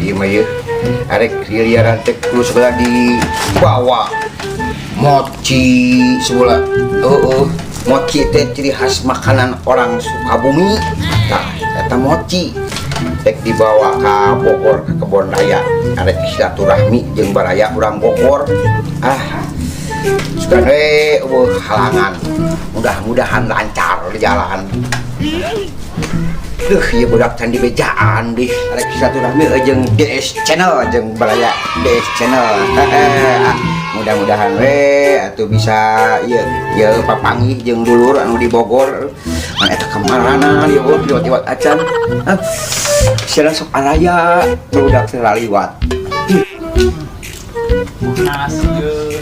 Ieu mah ieu. Arek liliaran teh kudu segala dibawa. Mochi sebelah. Oh, mochi teh ciri khas makanan orang Sukabumi. Tah, eta mochi. Rek dibawa ka Bogor, ke kebon raya. Arek silaturahmi jeung baraya urang Bogor. Ah, sugan we euweuh halangan. Mudah-mudahan lancar di jalan. Duh, ieu budak can dibejaan dih. Arek silaturahmi jeung DS Channel, jeung baraya DS Channel. Ah, mudah-mudahan we atuh bisa ieu ieu papanggih jeung dulur anu di Bogor. Man eta kamarana ieu liwat-liwat acan. Ah, sia sok araya budak teh laliwat. Nasi ye.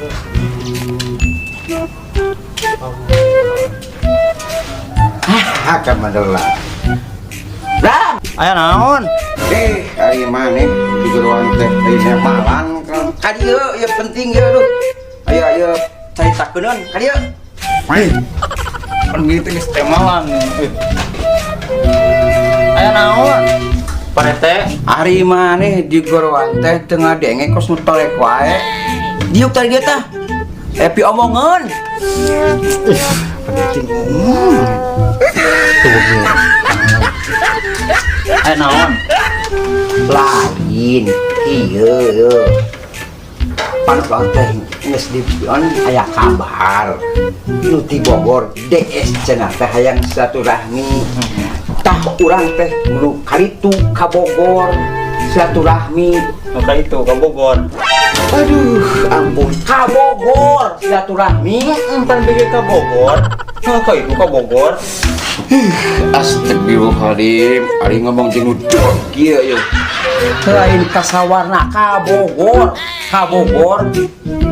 Ah, kamadela. Dah. Aya naon? Eh, ari maneh di geruan teh ari malan ka dieu ieu penting ieu aduh. Ayo ayo caritakeun ka dieu. Pan gitu geus teh malan. Eh. Aya naon? Parete. Ari maneh di geruan teh teu ngadenge kos nu tolek wae. Diuk tadi dia tah. Happy omongan. Ih, penting ngomong. Aya naon? Lain ieu ieu. Pan urang teh geus di aya kabar. Nu ti Bogor DS cenah teh hayang silaturahmi. Tah urang teh nu karitu ka Bogor silaturahmi. Maka itu ka Bogor. Aduh, ampun. Ka Bogor silaturahmi. Pan bege ka Bogor. Maka itu ka Bogor. Astagfirullahaladzim, ari ngomong jeung nu kieu ieu. Lain kasawarna ka Bogor, ka Bogor.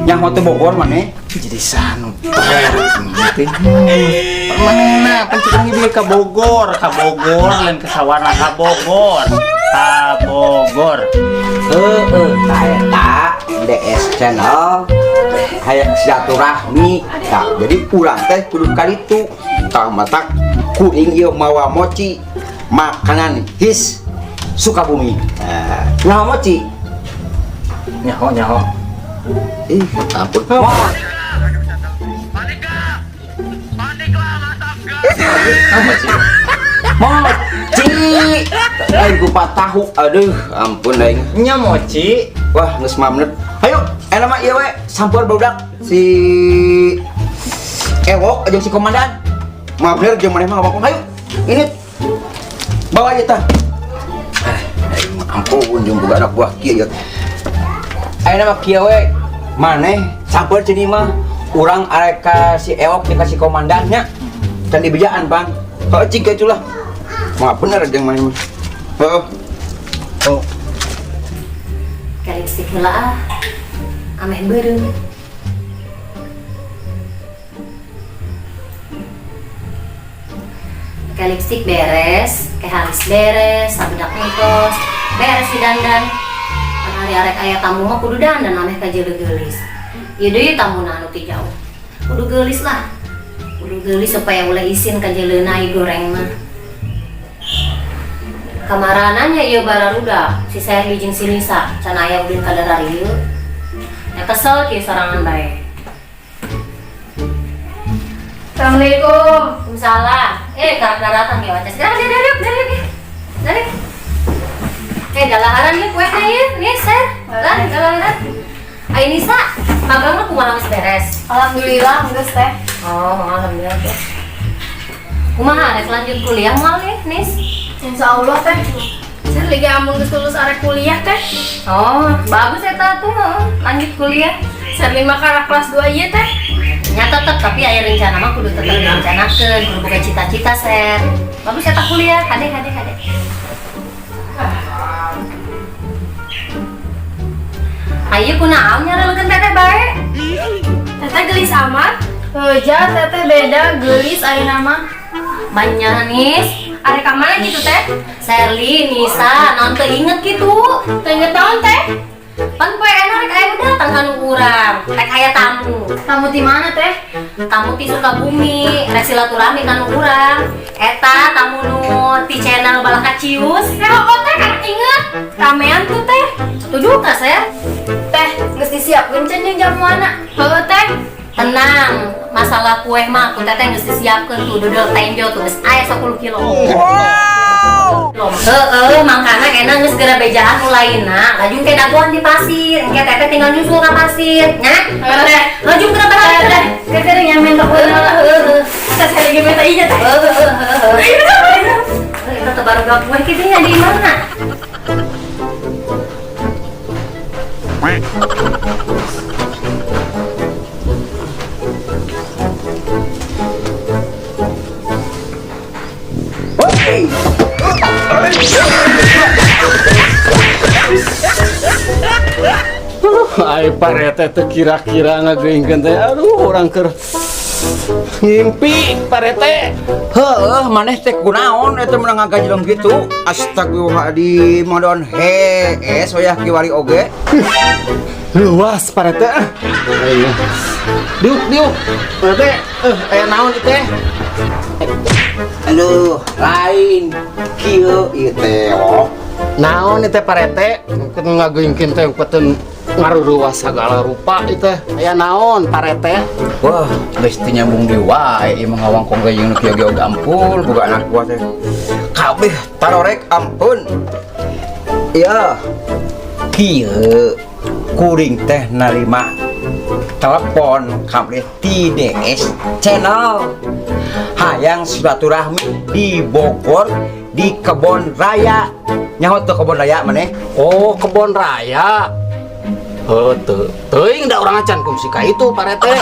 Nyaho teu Bogor maneh? Jadi sanu teh. Manehna pan cek bege ka Bogor lain ka Sawarna ka Bogor. Ka Bogor. Heeh, tah eta DS Channel hayang silaturahmi. Tah, jadi urang teh kudu kalitu. Tah matak kuring ieu mawa mochi makanan his Sukabumi. Nah, nyaho mochi? Nyaho nyaho. Ih, ampun. Wah, Apa sih? mochi. Aing kupat tahu. Aduh, ampun aing. Nya mochi. Wah, geus mamnet. Hayu, enak mah ieu we, sampeur barudak si Ewok jeung si komandan. Mabner jeung maneh mah ngomong. Hayu, ini bawa aja tah. Ah, aing mah ampun jeung boga anak buah kieu ya. Ayeuna mah kieu we, maneh sampeur cini mah urang arek ka si Ewok jeung ka si komandannya. Can dibejaan, Bang. Heuh cing kitu lah. Mah bener jeung maneh mah. Heuh. Oh. Kayak lipstick heula ah. Ameh beureum. Kayak lipstick beres, kayak halis beres, sabedak entos, beres di dandan. Kan hari arek aya tamu mah kudu dandan ameh ka jeuleuh geulis. Ieu deui tamuna anu ti jauh. Kudu geulis lah. Kudu geulis supaya ulah isin ka jeleuna ieu goreng mah. Kamarananya ieu bararudak, si Serli jeung si Nisa, can aya ulin ka dararieu. Ya kesel kieu sorangan bae. Assalamualaikum. Waalaikumsalam. Eh, karak daratan ya, Wacas. Gerak, gerak, gerak, gerak, gerak. Eh, dalaharan nih kue teh ya, nih, Ser. Lah, dalaharan. Ayo Nisa, magang lu kumaha geus beres? Alhamdulillah, geus teh. Oh, alhamdulillah tuh. Kumaha rek lanjut kuliah moal nih, Nis? Insya Allah teh. Saya lagi amun geus lulus arek kuliah teh. Oh, bagus eta tuh, heeh. Lanjut kuliah. Saya lima karak kelas 2 ieu teh. Nya tetep, tapi aya rencana mah kudu tetep direncanakeun, kudu boga cita-cita, Ser. Bagus eta kuliah, hade hade hade. Ayo kunaon nyareulekeun teteh bae? Teteh gelis amat. Heuja teteh beda gelis ayeuna mah. Banyak Nis. Arek ka mana gitu teh? Serli, Nisa, naon teu inget gitu. Teu inget naon teh? Pan poe enak rek aya nu datang ka nu urang, rek aya tamu. Tamu di mana, Teh? Tamu ti Sukabumi, rek silaturahmi ka nu urang. Eta tamu nu ti channel Balaka Cius. Eh, oh, Teh, kan inget. Ramean tuh, Teh. Setuju ka saya? Teh, geus disiapkeun can jeung jamuanna? Heueuh, Teh. Tenang, masalah kue mah ku teteh geus disiapkeun tuh dodol tenjo tuh geus aya 10 kilo. Wow. Heeh, mangkana enak geus geura bejaan nu lainna, laju ke dagoan di pasir. Engke teteh tinggal nyusul ka pasir, nya. Heueuh, Teh. Laju geura Teh, balik. Teh, keukeureung nya minta kue. Heeh. Teh, saya lagi minta iya, Teh. Heeh. Eta teh baru gak kue kitu nya di mana? Ai parete teh kira-kira ngageuingkeun teh, aduh, urang keur ngimpi, parete. Heueuh, maneh teh kunaon eta meunang ngagajleng kitu? Astagfirullahaladzim, modon hees wayah kiwari oge. Luas, parete, ah. Diuk diuk, parete, aya naon ieu teh? Aduh, lain kieu ieu teh, oh. Naon ieu teh, parete? Keur ngageuingkeun teh keun ngaruruas sagala rupa ieu teh. Aya naon, parete? Wah, geus teu nyambung deui wae ieu mah ngawangkong ge jeung nu kieu ge oge, ampun boga anak buah teh. Kabeh tarorek, ampun. Iya. Kieu kuring teh narima telepon kabeh ti DS Channel. Hayang silaturahmi di Bogor di Kebon Raya. Nyaho teu Kebon Raya maneh? Oh, Kebon Raya. Heuh, teu teuing da urang acan kungsi ka itu, parete.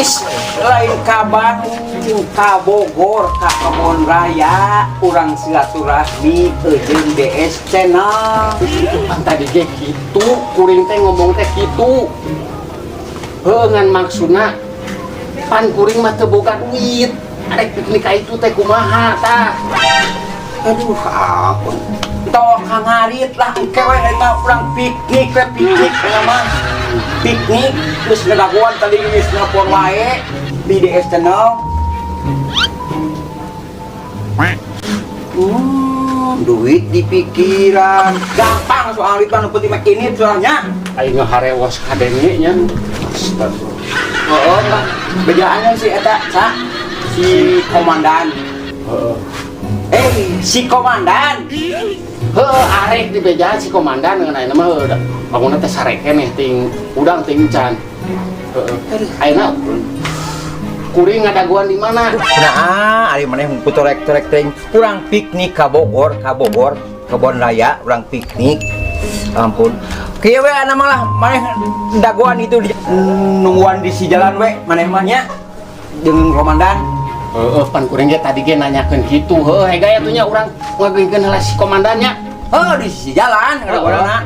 Is, lain ka Bandung, ka Bogor, ka Kebon Raya, urang silaturahmi jeung DS Channel. Pan tadi ge kitu, kuring teh ngomong teh kitu. Heuh, ngan maksudna pan kuring mah teu boga duit. Arek piknik ka itu teh kumaha tah? Aduh, ampun. Tong kangarit lah engke we eta urang piknik we, piknik eta mah. Piknik geus ngadagoan tadi geus nelpon wae di DS Channel. Duit di pikiran. Gampang soal itu, anu penting mah ini soalnya. Aing ngaharewos kadenge nya. Astagfirullah. Oh, enggak. Bejaannya si eta sa si komandan. Heeh. Eh, si komandan. Heuh, arek di bejaan si komandan ngan ayeuna mah heuh bangunna teh sare keneh ting udang ting can. Heeh. Ayeuna kuring ngadaguan di mana? Nah, ari maneh ngumpul torek-torek teh. Urang piknik ka Bogor, ka Bogor, Kebon Raya, urang piknik. Ampun. Kieu we ana malah maneh dagoan itu di, nungguan di si jalan we maneh mah nya jeung komandan. Heeh, pan kuring ge tadi ge nanyakeun kitu. Heuh, hega atuh nya urang ngageuingkeun heula si komandannya. Heuh, di sisi jalan ngadagoanna.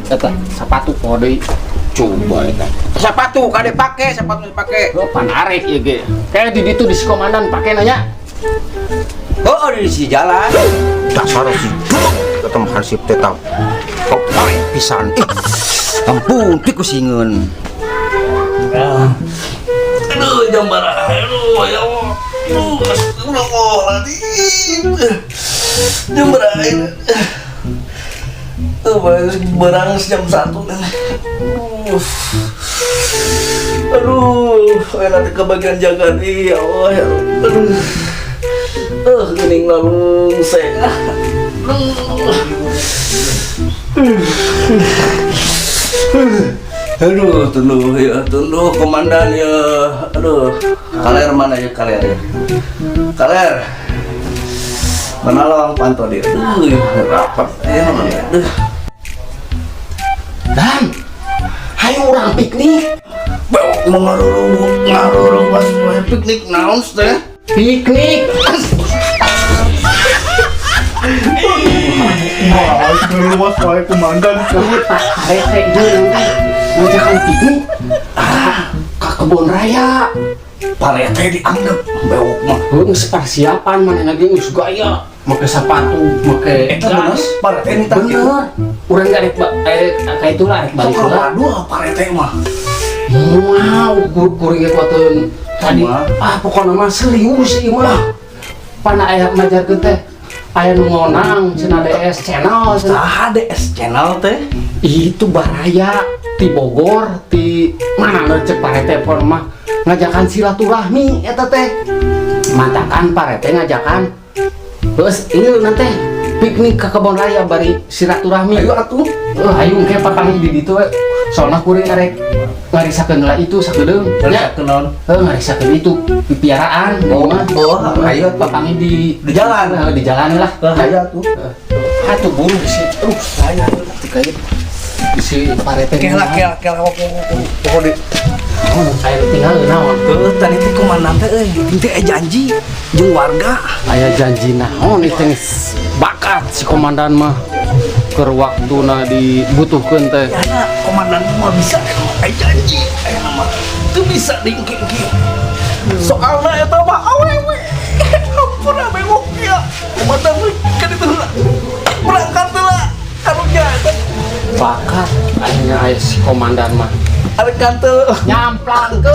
Eta sapatu poho deui. Coba eta. Sapatu kade pake, sapatu pake. Heuh, pan arek ieu ge. Kayak di ditu di si komandan pake nanya. Heuh, di sisi jalan. Dasar si duduk ketemu hansip teh tah. Kok pisan. Ih, ampun, pikusingeun. Aduh, jam barang. Aduh, ya Allah. Aduh, astagfirullahaladzim. Jam berapa? Barang jam 1. Aduh, nanti kebagian jaga nih, ya Allah, ya Allah. Aduh, gening lalu saya. Aduh, tunggu ya, tunggu komandan ya. Aduh, kaler mana ya kaler ya? Kaler. Mana lawang pantau dia? Aduh, rapat ya mana ya? Aduh. Dan, hayu urang piknik. Bewok mau ngaruru, ngaruru pas piknik naon teh? Piknik. Wah, luas wae komandan. Pak Rete ieu teh ngajakan piknik ka Kebon Raya. Pak Rete dianggap bewok mah. Heuh, geus persiapan manehna ge geus gaya, make sepatu, make Eta bener, Pak Rete nitah kitu. Bener. Urang gak rek ka itu lah, rek balik Sok heula. waduh, parete mah. Mau kuring itu atuh tadi. Kumaha? Ah, pokoknya mah serius ieu mah. Pana aya majarkeun teh aya nu ngonang cenah, DS channel cenah. Saha DS channel teh? Itu baraya ti Bogor, ti mana nu cek parete, pon mah ngajakan silaturahmi eta teh. Mantakan parete ngajakan. Terus ini nanti piknik ke kebon raya bari silaturahmi. Ayo atuh. Eh, ayo engke papanggih di ditu we. Soalna kuring arek ngarisakeun heula itu sakedeung. Nya. Ngarisakeun naon? Heuh, ngarisakeun itu pipiaraan di Oh, imah. oh, ayo atuh. Papanggih di Di jalan. Heuh, di jalan lah. Ayo atuh. Atuh buru bisi. Aduh, Saya dikait. Bisi parete. Kela kela kela, pokok di Naon aya tinggal naon? Heuh, tadi teh komandan teh euy, teh aya janji jeung warga. Aya janji naon itu geus bakat si komandan mah keur waktuna dibutuhkeun teh. Ya komandan mah bisa aya janji, aya nama teu bisa diengke-engke. Soalna eta mah awewe. Ampun, bewok ya. Komandan kan itu heula. Berangkat heula. Karunya eta. Bakat akhirnya aya si komandan mah. Arek kantel. Nyamplangkeun.